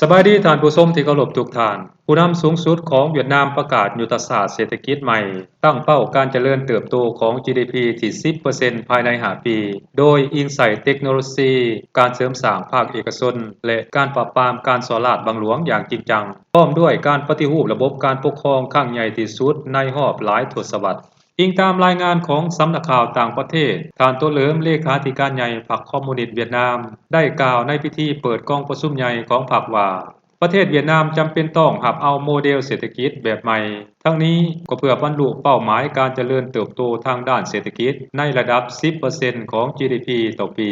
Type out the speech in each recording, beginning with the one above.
ສະບາຍດີທ່ານຜູ້ຊົມທີ່ເຄົາລົບທຸກທ່ານ. ຜູ້ນຳສູງສຸດຂອງຫວຽດນາມປະກາດຍຸດທະສາດເສດຖະກິດໃໝ່, ຕັ້ງເປົ້າການຈະເລີນເຕີບໂຕຂອງ ຈີດີພີ ທີ່ ສິບເປີເຊັນ ພາຍໃນ ຫ້າ ປີ ໂດຍອີງໃສ່ເຕັກໂນໂລຊີ, ການເສີມສ້າງພາກເອກະຊົນ ແລະ ການປາບປາມການສໍ້ລາດບັງຫຼວງຢ່າງຈິງຈັງ, ພ້ອມດ້ວຍການປະຕິຮູບລະບົບການປົກຄອງຄັ້ງໃຫຍ່ທີ່ສຸດໃນຮອບຫຼາຍທົດສະວັດ. ອີງຕາມລາຍງານຂອງສຳນັກຂ່າວຕ່າງປະເທດ, ທ່ານ ໂຕເຫຼີມ ເລຂາທິການໃຫຍ່ພັກຄອມມູນິດຫວຽດນາມ ໄດ້ກ່າວໃນພິທີເປີດກອງປະຊຸມໃຫຍ່ຂອງພັກວ່າ, ປະເທດຫວຽດນາມຈຳເປັນຕ້ອງຮັບເອົາໂມເດລເສດຖະກິດແບບໃໝ່, ທັງນີ້ກໍເພື່ອບັນລຸເປົ້າໝາຍການຈະເລີນເຕີບໂຕທາງດ້ານເສດຖະກິດໃນລະດັບ ສິບເປີເຊັນ ຂອງ ຈີດີພີ ຕໍ່ປີ.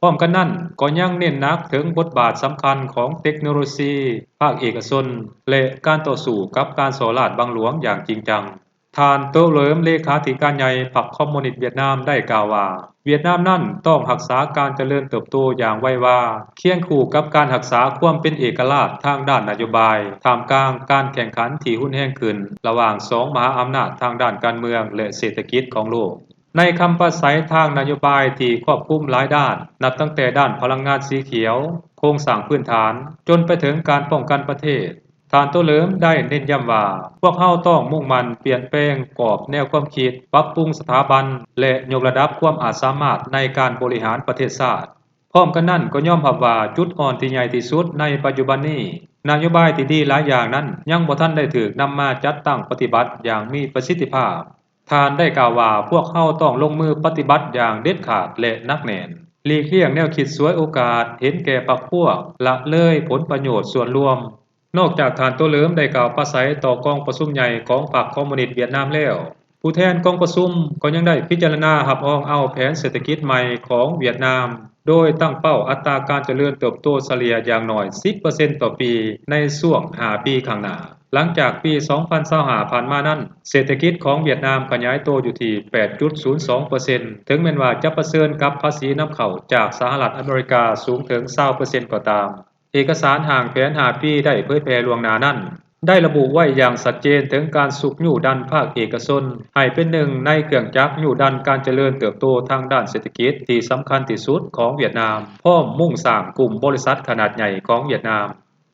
ພ້ອມກັນນັ້ນ, ກໍຍັງເນັ້ນໜັກເຖິງບົດບາດສຳຄັນຂອງເຕັກໂນໂລຊີ, ພາກເອກະຊົນ ແລະ ການຕໍ່ສູ້ກັບການສໍ້ລາດບັງຫຼວງຢ່າງຈິງຈັງ. ທ່ານ ໂຕເຫຼີມ ເລຂາທິການໃຫຍ່ພັກຄອມມູນິດຫວຽດນາມ ໄດ້ກ່າວວ່າ, ຫວຽດນາມນັ້ນຕ້ອງຮັກສາການຈະເລີນເຕີບໂຕຢ່າງໄວວາ, ຄຽງຄູ່ກັບການຮັກສາຄວາມເປັນເອກະລາດທາງດ້ານນະໂຍບາຍ, ທ່າມກາງການແຂ່ງຂັນທີ່ຮຸນແຮງຂຶ້ນລະຫວ່າງສອງມະຫາອຳນາດທາງດ້ານການເມືອງ ແລະ ເສດຖະກິດຂອງໂລກ. ໃນຄຳປາໄສທາງນະໂຍບາຍທີ່ຄວບຄຸມຫຼາຍດ້ານ, ນັບຕັ້ງແຕ່ດ້ານພະລັງງານສີຂຽວ, ໂຄງສ້າງພື້ນຖານ, ຈົນໄປເຖິງການປ້ອງກັນປະເທດ, ທ່ານ ໂຕເຫຼີມ ໄດ້ເນັ້ນຢ້ຳວ່າ, ພວກເຮົາຕ້ອງມຸ່ງໝັ້ນປ່ຽນແປງກອບແນວຄວາມຄິດ, ປັບປຸງສະຖາບັນ ແລະ ຍົກລະດັບຄວາມອາດສາມາດໃນການບໍລິຫານປະເທດຊາດ. ພ້ອມກັນນັ້ນກໍຍອມຮັບວ່າ ຈຸດອ່ອນທີ່ໃຫຍ່ທີ່ສຸດໃນປະຈຸບັນນີ້, ນະໂຍບາຍທີ່ດີຫຼາຍຢ່າງນັ້ນຍັງບໍ່ທັນໄດ້ຖືກນຳມາຈັດຕັ້ງປະຕິບັດຢ່າງມີປະສິດທິພາບ. ທ່ານໄດ້ກ່າວວ່າ, ພວກເຮົາຕ້ອງລົງມືປະຕິບັດຢ່າງເດັດຂາດ ແລະ ໜັກແໜ້ນ, ຫຼີກລ່ຽງແນວຄິດສວຍໂອກາດ, ເຫັນແກ່ພັກພວກ, ລະເລີຍຜົນປະໂຫຍດສ່ວນລວມ. ນອກຈາກທ່ານ ໂຕເຫຼີມ ໄດ້ກ່າວປາໄສຕໍ່ກອງປະຊຸມໃຫຍ່ຂອງພັກຄອມມູນິດຫວຽດນາມແລ້ວ, ຜູ້ແທນກອງປະຊຸມກໍຍັງໄດ້ພິຈາລະນາຮັບຮອງເອົາແຜນເສດຖະກິດໃໝ່ຂອງຫວຽດນາມ, ໂດຍຕັ້ງເປົ້າອັດຕາການຈະເລີນເຕີບໂຕສະເລ່ຍຢ່າງໜ້ອຍ ສິບເປີເຊັນຕໍ່ປີ ໃນຊ່ວງຫ້າປີຂ້າງໜ້າ. ຫຼັງຈາກປີສອງພັນຊາວຫ້າຜ່ານມານັ້ນ, ເສດຖະກິດຂອງຫວຽດນາມຂະຫຍາຍໂຕຢູ່ທີ່ ແປດຈຸດສູນສອງເປີເຊັນ ເຖິງແມ່ນວ່າຈະປະເຊີນກັບພາສີນຳເຂົ້າຈາກສະຫະລັດອາເມລິກາສູງເຖິງຊາວເປີເຊັນກໍຕາມ. ເອກະສານຮ່າງແຜນຫ້າປີໄດ້ເຜີຍແຜ່ລ່ວງໜ້ານັ້ນ ໄດ້ລະບຸໄວ້ຢ່າງຊັດເຈນເຖິງການຊຸກຍູ້ດັນພາກເອກະຊົນ ໃຫ້ເປັນໜຶ່ງໃນເຄື່ອງຈັກຍູ້ດັນການຈະເລີນເຕີບໂຕທາງດ້ານເສດຖະກິດທີ່ສຳຄັນທີ່ສຸດຂອງຫວຽດນາມ, ພ້ອມມຸ່ງສ້າງກຸ່ມບໍລິສັດຂະໜາດໃຫຍ່ຂອງຫວຽດນາມ.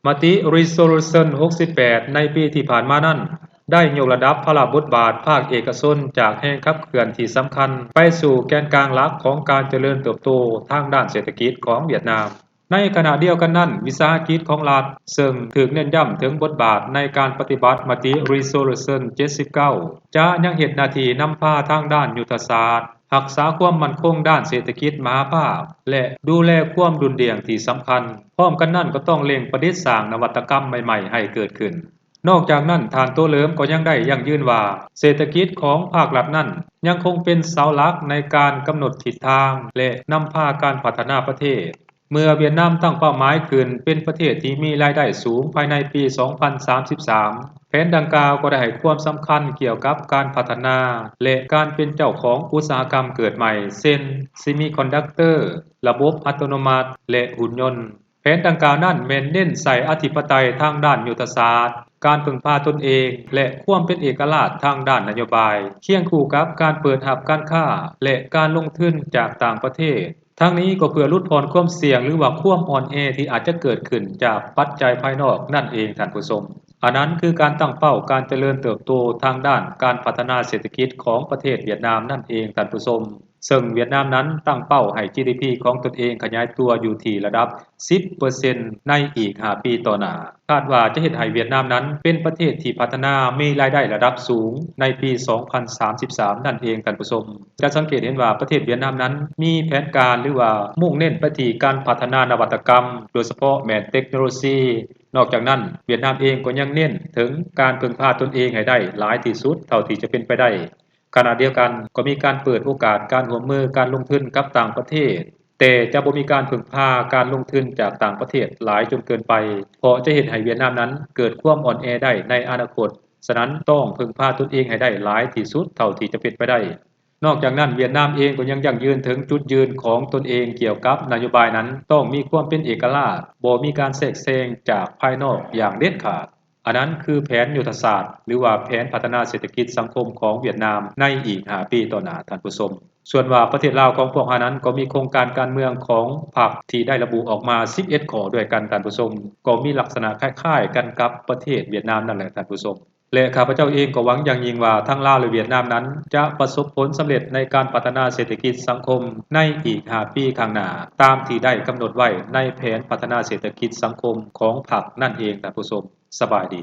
ມະຕິ Resolution ຫົກສິບແປດ ໃນປີທີ່ຜ່ານມານັ້ນ ໄດ້ຍົກລະດັບພາລະບົດບາດພາກເອກະຊົນຈາກແຮງຂັບເຄື່ອນທີ່ສຳຄັນ ໄປສູ່ແກນກາງຫຼັກຂອງການຈະເລີນເຕີບໂຕທາງດ້ານເສດຖະກິດຂອງຫວຽດນາມ. ໃນຂະນະດຽວກັນນັ້ນ, ວິສາຫະກິດຂອງລັດ ເຊິ່ງຖືກເນັ້ນຢ້ຳເຖິງບົດບາດໃນການປະຕິບັດມະຕິ Resolution ເຈັດສິບເກົ້າ ຈະຍັງເຮັດໜ້າທີ່ນຳພາທາງດ້ານຍຸດທະສາດ, ຮັກສາຄວາມໝັ້ນຄົງດ້ານເສດຖະກິດມະຫາພາກ ແລະ ດູແລຄວາມດຸ່ນດ່ຽງທີ່ສຳຄັນ. ພ້ອມກັນນັ້ນກໍຕ້ອງເລັ່ງປະດິດສ້າງນະວັດຕະກຳໃໝ່ໆໃຫ້ເກີດຂຶ້ນ. ນອກຈາກນັ້ນ, ທ່ານ ໂຕເຫຼີມ ກໍຍັງໄດ້ຢັ້ງຢືນວ່າ ເສດຖະກິດຂອງພາກລັດນັ້ນ ຍັງຄົງເປັນເສົາຫຼັກໃນການກຳນົດທິດທາງ ແລະ ນຳພາການພັດທະນາປະເທດ. ເມື່ອຫວຽດນາມຕັ້ງເປົ້າໝາຍຂຶ້ນເປັນປະເທດທີ່ມີລາຍໄດ້ສູງພາຍໃນປີສອງພັນສາມສິບສາມ, ແຜນດັ່ງກ່າວກໍໄດ້ໃຫ້ຄວາມສຳຄັນກ່ຽວກັບການພັດທະນາ ແລະ ການເປັນເຈົ້າຂອງອຸດສາຫະກຳເກີດໃໝ່ ເຊັ່ນ ເຊມິຄອນດັກເຕີ, ລະບົບອັດຕະໂນມັດ ແລະ ຫຸ່ນຍົນ. ແຜນດັ່ງກ່າວນັ້ນແມ່ນເນັ້ນໃສ່ອະທິປະໄຕທາງດ້ານຍຸດທະສາດ, ການເພິ່ງພາຕົນເອງ ແລະ ຄວາມເປັນເອກະລາດທາງດ້ານນະໂຍບາຍ, ຄຽງຄູ່ກັບການເປີດຮັບການຄ້າ ແລະ ການລົງທຶນຈາກຕ່າງປະເທດ. ທັງນີ້ກໍເພື່ອຫຼຸດຜ່ອນຄວາມສ່ຽງ ຫຼືວ່າຄວາມອ່ອນແອທີ່ອາດຈະເກີດຂຶ້ນຈາກປັດໄຈພາຍນອກນັ້ນເອງ, ທ່ານຜູ້ຊົມ. ອັນນັ້ນຄືການຕັ້ງເປົ້າການຈະເລີນເຕີບໂຕທາງດ້ານການພັດທະນາເສດຖະກິດຂອງປະເທດຫວຽດນາມນັ້ນເອງ, ທ່ານຜູ້ຊົມ. ເຊິ່ງຫວຽດນາມນັ້ນຕັ້ງເປົ້າໃຫ້ ຈີດີພີ ຂອງຕົນເອງຂະຫຍາຍຕົວຢູ່ທີ່ລະດັບສິບເປີເຊັນໃນອີກຫ້າປີຕໍ່ໜ້າ. ຄາດວ່າຈະເຮັດໃຫ້ຫວຽດນາມນັ້ນເປັນປະເທດທີ່ພັດທະນາມີລາຍໄດ້ລະດັບສູງໃນປີສອງພັນສາມສິບສາມນັ້ນເອງ, ທ່ານຜູ້ຊົມ. ຈະສັງເກດເຫັນວ່າປະເທດຫວຽດນາມນັ້ນມີແຜນການ ຫຼືວ່າມຸ່ງເນັ້ນໄປທີ່ການພັດທະນານະວັດຕະກຳ, ໂດຍສະເພາະແມ່ນເຕັກໂນໂລຊີ. ນອກຈາກນັ້ນ, ຫວຽດນາມເອງກໍຍັງເນັ້ນເຖິງການເພິ່ງພາຕົນເອງໃຫ້ໄດ້ຫຼາຍທີ່ສຸດເທົ່າທີ່ຈະເປັນໄປໄດ້. ຂະນະດຽວກັນກໍມີການເປີດໂອກາດການຮ່ວມມືການລົງທຶນກັບຕ່າງປະເທດ, ແຕ່ຈະບໍ່ມີການເພິ່ງພາການລົງທຶນຈາກຕ່າງປະເທດຫຼາຍຈົນເກີນໄປ, ເພາະຈະເຮັດໃຫ້ຫວຽດນາມນັ້ນເກີດຄວາມອ່ອນແອໄດ້ໃນອະນາຄົດ. ສະນັ້ນ, ຕ້ອງເພິ່ງພາຕົນເອງໃຫ້ໄດ້ຫຼາຍທີ່ສຸດເທົ່າທີ່ຈະເປັນໄປໄດ້. ນອກຈາກນັ້ນ, ຫວຽດນາມເອງກໍຍັງຢັ້ງຢືນເຖິງຈຸດຢືນຂອງຕົນເອງກ່ຽວກັບນະໂຍບາຍນັ້ນ, ຕ້ອງມີຄວາມເປັນເອກະລາດ, ບໍ່ມີການແຊກແຊງຈາກພາຍນອກຢ່າງເດັດຂາດ. ອັນນັ້ນຄືແຜນຍຸດທະສາດ ຫຼືວ່າແຜນພັດທະນາເສດຖະກິດສັງຄົມຂອງຫວຽດນາມໃນອີກຫ້າປີຕໍ່ໜ້າ ທ່ານຜູ້ຊົມ. ສ່ວນວ່າປະເທດລາວຂອງພວກເຮົານັ້ນ ກໍມີໂຄງການການເມືອງຂອງພັກທີ່ໄດ້ລະບຸອອກມາສິບເອັດຂໍ້ດ້ວຍກັນ ທ່ານຜູ້ຊົມ, ກໍມີລັກສະນະຄ້າຍໆກັນກັບປະເທດຫວຽດນາມນັ້ນແຫຼະ ທ່ານຜູ້ຊົມ. ແລະ ຂ້າພະເຈົ້າເອງກໍຫວັງຢ່າງຍິ່ງວ່າ ທັງລາວ ແລະ ຫວຽດນາມນັ້ນ ຈະປະສົບຜົນສຳເລັດໃນການພັດທະນາເສດຖະກິດສັງຄົມໃນອີກຫ້າປີຂ້າງໜ້າ ຕາມທີ່ໄດ້ກຳນົດໄວ້ໃນແຜນພັດທະນາເສດຖະກິດສັງຄົມຂອງພັກນັ້ນເອງ ທ່ານຜູ້ຊົມ. ສະບາຍດີ.